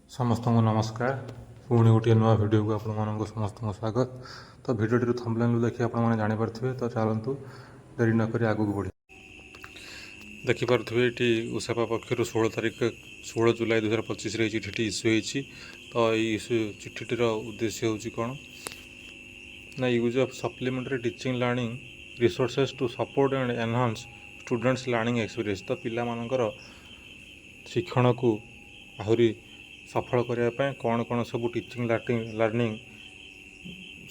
ସମସ୍ତଙ୍କୁ ନମସ୍କାର। ପୁଣି ଗୋଟିଏ ନୂଆ ଭିଡ଼ିଓକୁ ଆପଣମାନଙ୍କୁ ସମସ୍ତଙ୍କୁ ସ୍ୱାଗତ। ତ ଭିଡ଼ିଓଟିରୁ ଥମ୍ବନେଲ୍ରୁ ଦେଖି ଆପଣମାନେ ଜାଣିପାରୁଥିବେ। ତ ଚାଲନ୍ତୁ, ଡେରି ନକରି ଆଗକୁ ବଢ଼ିବା। ଦେଖିପାରୁଥିବେ, ଏଠି ଉସାପା ପକ୍ଷରୁ 16 ତାରିଖ, 16 ଜୁଲାଇ 2025ରେ ଏହି ଚିଠିଟି ଇସ୍ୟୁ ହେଇଛି। ତ ଏଇ ଇସ୍ୟୁ ଚିଠିଟିର ଉଦ୍ଦେଶ୍ୟ ହେଉଛି କ'ଣ ନା use of supplementary teaching learning resources to support and enhance students' learning experience। ତ ପିଲାମାନଙ୍କର ଶିକ୍ଷଣକୁ ଆହୁରି ସଫଳ କରିବା ପାଇଁ କ'ଣ କ'ଣ ସବୁ ଟିଚିଂ ଲର୍ଣ୍ଣିଂ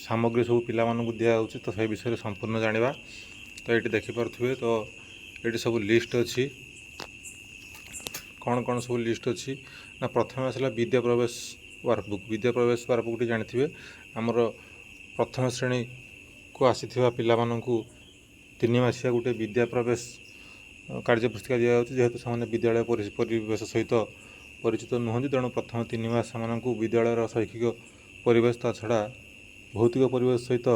ସାମଗ୍ରୀ ସବୁ ପିଲାମାନଙ୍କୁ ଦିଆହେଉଛି, ତ ସେ ବିଷୟରେ ସମ୍ପୂର୍ଣ୍ଣ ଜାଣିବା। ତ ଏଇଠି ଦେଖିପାରୁଥିବେ, ତ ଏଇଠି ସବୁ ଲିଷ୍ଟ ଅଛି। କ'ଣ କ'ଣ ସବୁ ଲିଷ୍ଟ ଅଛି ନା, ପ୍ରଥମେ ଆସିଲା ବିଦ୍ୟା ପ୍ରବେଶ ୱାର୍କବୁକ୍। ବିଦ୍ୟା ପ୍ରବେଶ ୱାର୍କବୁକ୍ଟି ଜାଣିଥିବେ, ଆମର ପ୍ରଥମ ଶ୍ରେଣୀକୁ ଆସିଥିବା ପିଲାମାନଙ୍କୁ 3 ମାସିଆ ଗୋଟେ ବିଦ୍ୟା ପ୍ରବେଶ କାର୍ଯ୍ୟପୁସ୍ତିକା ଦିଆଯାଉଛି। ଯେହେତୁ ସେମାନେ ବିଦ୍ୟାଳୟ ପରିବେଶ ସହିତ ପରିଚିତ ନୁହନ୍ତି, ତେଣୁ ପ୍ରଥମ 3 ମାସ ସେମାନଙ୍କୁ ବିଦ୍ୟାଳୟର ଶୈକ୍ଷିକ ପରିବେଶ, ତା ଛଡ଼ା ଭୌତିକ ପରିବେଶ ସହିତ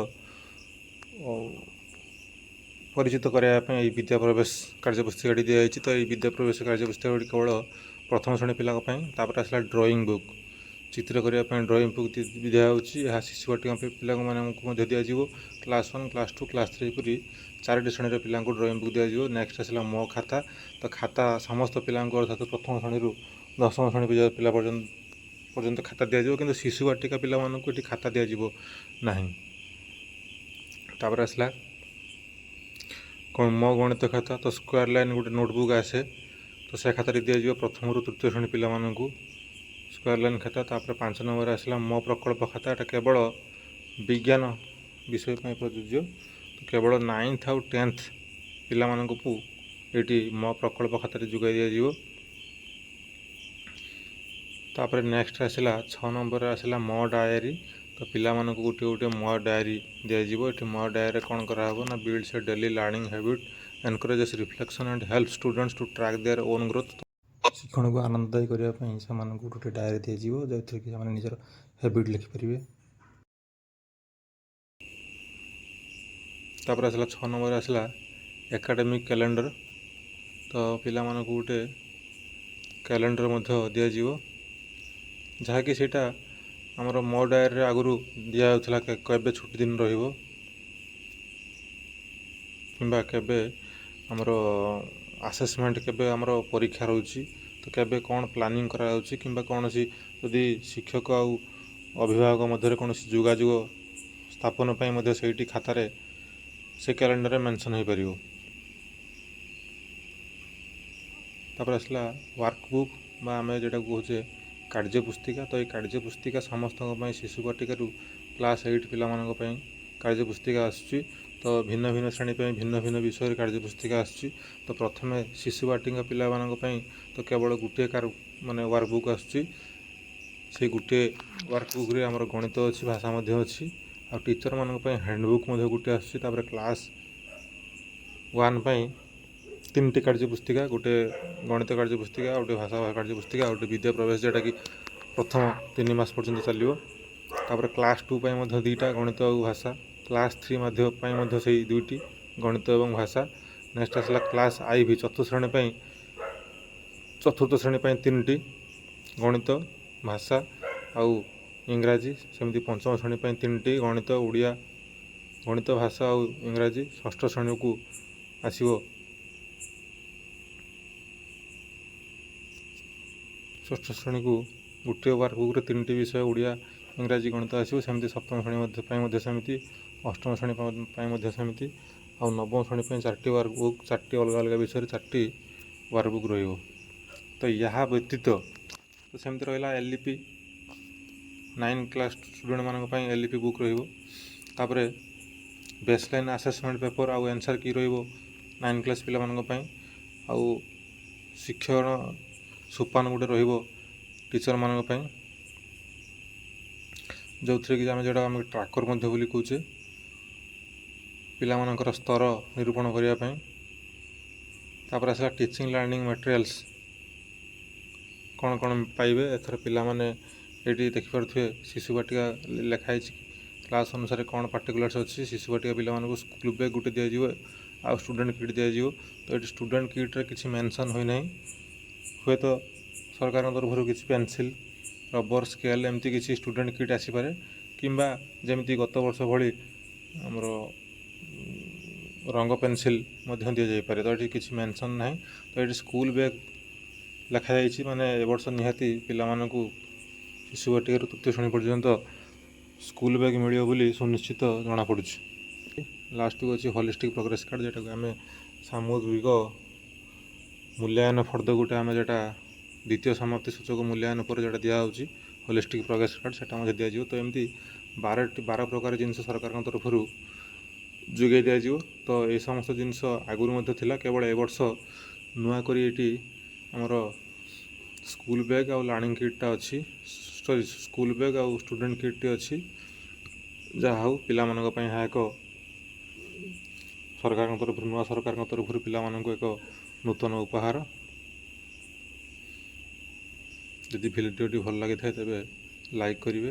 ପରିଚିତ କରାଇବା ପାଇଁ ଏହି ବିଦ୍ୟା ପ୍ରବେଶ କାର୍ଯ୍ୟପୁସ୍ତିକାଟି ଦିଆଯାଇଛି। ତ ଏହି ବିଦ୍ୟା ପ୍ରବେଶ କାର୍ଯ୍ୟପୁସ୍ତିକାଟି କେବଳ ପ୍ରଥମ ଶ୍ରେଣୀ ପିଲାଙ୍କ ପାଇଁ। ତାପରେ ଆସିଲା ଡ୍ରଇଂ ବୁକ୍। ଚିତ୍ର କରିବା ପାଇଁ ଡ୍ରଇଂ ବୁକ୍ ଦିଆଯାଉଛି। ଏହା ଶିଶୁ ବାଟିକା ପିଲାମାନଙ୍କୁ ମଧ୍ୟ ଦିଆଯିବ। Class 1, class 2, class 3 ପରି ଚାରୋଟି ଶ୍ରେଣୀର ପିଲାଙ୍କୁ ଡ୍ରଇଂ ବୁକ୍ ଦିଆଯିବ। ନେକ୍ସଟ ଆସିଲା ମୋ ଖାତା। ତ ଖାତା ସମସ୍ତ ପିଲାଙ୍କୁ, ଅର୍ଥାତ୍ ପ୍ରଥମ ଶ୍ରେଣୀରୁ ଦଶମ ଶ୍ରେଣୀ ପିଲା ପର୍ଯ୍ୟନ୍ତ ଖାତା ଦିଆଯିବ। କିନ୍ତୁ ଶିଶୁ ବାଟିକା ପିଲାମାନଙ୍କୁ ଏଠି ଖାତା ଦିଆଯିବ ନାହିଁ। ତାପରେ ଆସିଲା କ'ଣ, ମୋ ଗଣିତ ଖାତା। ତ ସ୍କୋୟାର ଲାଇନ୍ ଗୋଟେ ନୋଟବୁକ୍ ଆସେ, ତ ସେ ଖାତାଟି ଦିଆଯିବ ପ୍ରଥମରୁ ତୃତୀୟ ଶ୍ରେଣୀ ପିଲାମାନଙ୍କୁ, ସ୍କୋୟାର ଲାଇନ୍ ଖାତା। ତାପରେ 5 ନମ୍ବରରେ ଆସିଲା ମୋ ପ୍ରକଳ୍ପ ଖାତା। ଏଟା କେବଳ ବିଜ୍ଞାନ ବିଷୟ ପାଇଁ ପ୍ରଯୁଜ୍ୟ। ତ କେବଳ ନାଇନ୍ଥ ଆଉ 10th ପିଲାମାନଙ୍କୁ ଏଇଠି ମୋ ପ୍ରକଳ୍ପ ଖାତାଟି ଯୋଗାଇ ଦିଆଯିବ। ତାପରେ ନେକ୍ସଟ ଆସିଲା, 6 ନମ୍ବରରେ ଆସିଲା ମୋ ଡାଏରୀ। ତ ପିଲାମାନଙ୍କୁ ଗୋଟିଏ ଗୋଟିଏ ମୋ ଡାଏରୀ ଦିଆଯିବ। ଏଠି ମୋ ଡାଏରୀରେ କ'ଣ କରାହେବ ନା, builds a daily learning habit, encourages reflection and help students to track their own growth। ଶିକ୍ଷଣକୁ ଆନନ୍ଦଦାୟୀ କରିବା ପାଇଁ ସେମାନଙ୍କୁ ଗୋଟେ ଡାଏରୀ ଦିଆଯିବ, ଯେଉଁଥିରେ କି ସେମାନେ ନିଜର ହ୍ୟାବିଟ୍ ଲେଖିପାରିବେ। ତାପରେ ଆସିଲା, 6 ନମ୍ବରରେ ଆସିଲା ଏକାଡେମିକ୍ କ୍ୟାଲେଣ୍ଡର। ତ ପିଲାମାନଙ୍କୁ ଗୋଟେ କ୍ୟାଲେଣ୍ଡର ମଧ୍ୟ ଦିଆଯିବ, ଯାହାକି ସେଇଟା ଆମର ମୋ ଡାଏରୀରେ ଆଗରୁ ଦିଆଯାଉଥିଲା, କେବେ ଛୁଟି ଦିନ ରହିବ କିମ୍ବା କେବେ ଆମର ଆସେସମେଣ୍ଟ, କେବେ ଆମର ପରୀକ୍ଷା ରହୁଛି, ତ କେବେ କ'ଣ ପ୍ଲାନିଂ କରାଯାଉଛି, କିମ୍ବା କୌଣସି ଯଦି ଶିକ୍ଷକ ଆଉ ଅଭିଭାବକ ମଧ୍ୟରେ କୌଣସି ଯୋଗାଯୋଗ ସ୍ଥାପନ ପାଇଁ ମଧ୍ୟ ସେଇଠି ଖାତାରେ, ସେ କ୍ୟାଲେଣ୍ଡରରେ ମେନସନ୍ ହୋଇପାରିବ। ତାପରେ ଆସିଲା ୱାର୍କବୁକ୍ ବା ଆମେ ଯେଉଁଟାକୁ କହୁଛେ କାର୍ଯ୍ୟ ପୁସ୍ତିକା। ତ ଏଇ କାର୍ଯ୍ୟ ପୁସ୍ତିକା ସମସ୍ତଙ୍କ ପାଇଁ, ଶିଶୁ ବାଟିକାରୁ କ୍ଲାସ୍ 8 ପିଲାମାନଙ୍କ ପାଇଁ କାର୍ଯ୍ୟ ପୁସ୍ତିକା ଆସୁଛି। ତ ଭିନ୍ନ ଭିନ୍ନ ଶ୍ରେଣୀ ପାଇଁ ଭିନ୍ନ ଭିନ୍ନ ବିଷୟରେ କାର୍ଯ୍ୟ ପୁସ୍ତିକା ଆସୁଛି। ତ ପ୍ରଥମେ ଶିଶୁ ବାଟିକା ପିଲାମାନଙ୍କ ପାଇଁ ତ କେବଳ ଗୋଟିଏ ମାନେ ୱାର୍କବୁକ୍ ଆସୁଛି। ସେଇ ଗୋଟିଏ ୱାର୍କବୁକ୍ରେ ଆମର ଗଣିତ ଅଛି, ଭାଷା ମଧ୍ୟ ଅଛି। ଆଉ ଟିଚର୍ମାନଙ୍କ ପାଇଁ ହ୍ୟାଣ୍ଡବୁକ୍ ମଧ୍ୟ ଗୋଟିଏ ଆସୁଛି। ତାପରେ କ୍ଲାସ୍ 1 ପାଇଁ ତିନିଟି କାର୍ଯ୍ୟ ପୁସ୍ତିକା, ଗୋଟେ ଗଣିତ କାର୍ଯ୍ୟ ପୁସ୍ତିକା, ଆଉ ଗୋଟେ ଭାଷା କାର୍ଯ୍ୟ ପୁସ୍ତିକା, ଆଉ ଗୋଟେ ବିଦ୍ୟା ପ୍ରବେଶ, ଯେଉଁଟାକି ପ୍ରଥମ 3 ମାସ ପର୍ଯ୍ୟନ୍ତ ଚାଲିବ। ତାପରେ କ୍ଲାସ୍ 2 ପାଇଁ ମଧ୍ୟ ଦୁଇଟା, ଗଣିତ ଆଉ ଭାଷା। କ୍ଲାସ୍ 3 ମଧ୍ୟ ପାଇଁ ମଧ୍ୟ ସେଇ ଦୁଇଟି, ଗଣିତ ଏବଂ ଭାଷା। ନେକ୍ସଟ ଆସିଲା କ୍ଲାସ୍ IV, ଚତୁର୍ଥ ଶ୍ରେଣୀ ପାଇଁ। ଚତୁର୍ଥ ଶ୍ରେଣୀ ପାଇଁ ତିନିଟି, ଗଣିତ, ଭାଷା ଆଉ ଇଂରାଜୀ। ସେମିତି ପଞ୍ଚମ ଶ୍ରେଣୀ ପାଇଁ ତିନିଟି, ଗଣିତ, ଓଡ଼ିଆ, ଗଣିତ, ଭାଷା ଆଉ ଇଂରାଜୀ। ଷଷ୍ଠ ଶ୍ରେଣୀକୁ ଆସିବ, ଷଷ୍ଠ ଶ୍ରେଣୀକୁ ଗୋଟିଏ ୱାର୍କବୁକ୍ରେ ତିନିଟି ବିଷୟ, ଓଡ଼ିଆ, ଇଂରାଜୀ, ଗଣିତ ଆସିବ। ସେମିତି ସପ୍ତମ ଶ୍ରେଣୀ ମଧ୍ୟ ପାଇଁ ମଧ୍ୟ ସେମିତି, ଅଷ୍ଟମ ଶ୍ରେଣୀ ପାଇଁ ମଧ୍ୟ ସେମିତି, ଆଉ ନବମ ଶ୍ରେଣୀ ପାଇଁ ଚାରିଟି ୱାର୍କବୁକ୍, ଚାରିଟି ଅଲଗା ଅଲଗା ବିଷୟରେ ଚାରିଟି ୱାର୍କବୁକ୍ ରହିବ। ତ ଏହା ବ୍ୟତୀତ ତ ସେମିତି ରହିଲା LEP, 9 class ଷ୍ଟୁଡ଼େଣ୍ଟମାନଙ୍କ ପାଇଁ LEP book ରହିବ। ତାପରେ ବେସ୍ ଲାଇନ୍ ଆସେସମେଣ୍ଟ ପେପର୍ ଆଉ ଆନ୍ସର୍ କି ରହିବ 9 କ୍ଲାସ୍ ପିଲାମାନଙ୍କ ପାଇଁ। ଆଉ ଶିକ୍ଷଣ ସୋପାନ ଗୋଟେ ରହିବ ଟିଚର୍ମାନଙ୍କ ପାଇଁ, ଯେଉଁଥିରେ କି ଆମେ ଯେଉଁଟା ଆମେ ଟ୍ରାକର୍ ମଧ୍ୟ ବୋଲି କହୁଛେ, ପିଲାମାନଙ୍କର ସ୍ତର ନିରୂପଣ କରିବା ପାଇଁ। ତାପରେ ଆସିଲା ଟିଚିଂ ଲର୍ଣ୍ଣିଂ ମେଟେରିଆଲ୍ସ, କ'ଣ କ'ଣ ପାଇବେ ଏଥର ପିଲାମାନେ। ଏଇଠି ଦେଖିପାରୁଥିବେ, ଶିଶୁ ବାଟିକା ଲେଖା ହେଇଛି, କ୍ଲାସ୍ ଅନୁସାରେ କ'ଣ ପାର୍ଟିକୁଲାର୍ସ ଅଛି। ଶିଶୁ ବାଟିକା ପିଲାମାନଙ୍କୁ ସ୍କୁଲ ବ୍ୟାଗ୍ ଗୋଟେ ଦିଆଯିବ ଆଉ ଷ୍ଟୁଡ଼େଣ୍ଟ କିଟ୍ ଦିଆଯିବ। ତ ଏଠି ଷ୍ଟୁଡ଼େଣ୍ଟ କିଟ୍ରେ କିଛି ମେନସନ୍ ହୋଇନାହିଁ। ହୁଏତ ସରକାରଙ୍କ ତରଫରୁ କିଛି ପେନସିଲ୍ ରବର, ସ୍କେଲ୍, ଏମିତି କିଛି ଷ୍ଟୁଡେଣ୍ଟ କିଟ୍ ଆସିପାରେ କିମ୍ବା ଯେମିତି ଗତ ବର୍ଷ ଭଳି ଆମର ରଙ୍ଗ ପେନସିଲ୍ ମଧ୍ୟ ଦିଆଯାଇପାରେ। ତ ଏଠି କିଛି ମେନସନ୍ ନାହିଁ। ତ ଏଠି ସ୍କୁଲ ବ୍ୟାଗ୍ ଲେଖାଯାଇଛି, ମାନେ ଏ ବର୍ଷ ନିହାତି ପିଲାମାନଙ୍କୁ ଶିଶୁ ବାଟିକାରୁ ତୃତୀୟ ଶ୍ରେଣୀ ପର୍ଯ୍ୟନ୍ତ ସ୍କୁଲ ବ୍ୟାଗ୍ ମିଳିବ ବୋଲି ସୁନିଶ୍ଚିତ ଜଣାପଡ଼ୁଛି। ଲାଷ୍ଟକୁ ଅଛି ହଲିଷ୍ଟିକ୍ ପ୍ରୋଗ୍ରେସ୍ କାର୍ଡ଼, ଯେଉଁଟାକୁ ଆମେ ସାମଗ୍ରିକ ମୂଲ୍ୟାୟନ ଫର୍ଦ୍ଦ ଗୋଟେ, ଆମେ ଯେଉଁଟା ଦ୍ୱିତୀୟ ସମାପ୍ତି ସୂଚକ ମୂଲ୍ୟାୟନ ପରେ ଯେଉଁଟା ଦିଆହେଉଛି, ହୋଲିଷ୍ଟିକ୍ ପ୍ରୋଗ୍ରେସ୍ କାର୍ଡ଼, ସେଇଟା ମଧ୍ୟ ଦିଆଯିବ। ତ ଏମିତି 12 ପ୍ରକାର ଜିନିଷ ସରକାରଙ୍କ ତରଫରୁ ଯୋଗାଇ ଦିଆଯିବ। ତ ଏ ସମସ୍ତ ଜିନିଷ ଆଗରୁ ମଧ୍ୟ ଥିଲା, କେବଳ ଏ ବର୍ଷ ନୂଆ କରି ଏଇଠି ଆମର ସ୍କୁଲ ବ୍ୟାଗ୍ ଆଉ ଲର୍ଣ୍ଣିଂ କିଟ୍ଟା ଅଛି, ସରି, ସ୍କୁଲ ବ୍ୟାଗ୍ ଆଉ ଷ୍ଟୁଡେଣ୍ଟ କିଟ୍ଟି ଅଛି। ଯାହା ହଉ, ପିଲାମାନଙ୍କ ପାଇଁ ଏହା ଏକ ସରକାରଙ୍କ ତରଫରୁ, ନୂଆ ସରକାରଙ୍କ ତରଫରୁ ପିଲାମାନଙ୍କୁ ଏକ ନୂତନ ଉପହାର। ଯଦି ଭିଡ଼ିଓଟି ଭଲ ଲାଗିଥାଏ, ତେବେ ଲାଇକ୍ କରିବେ।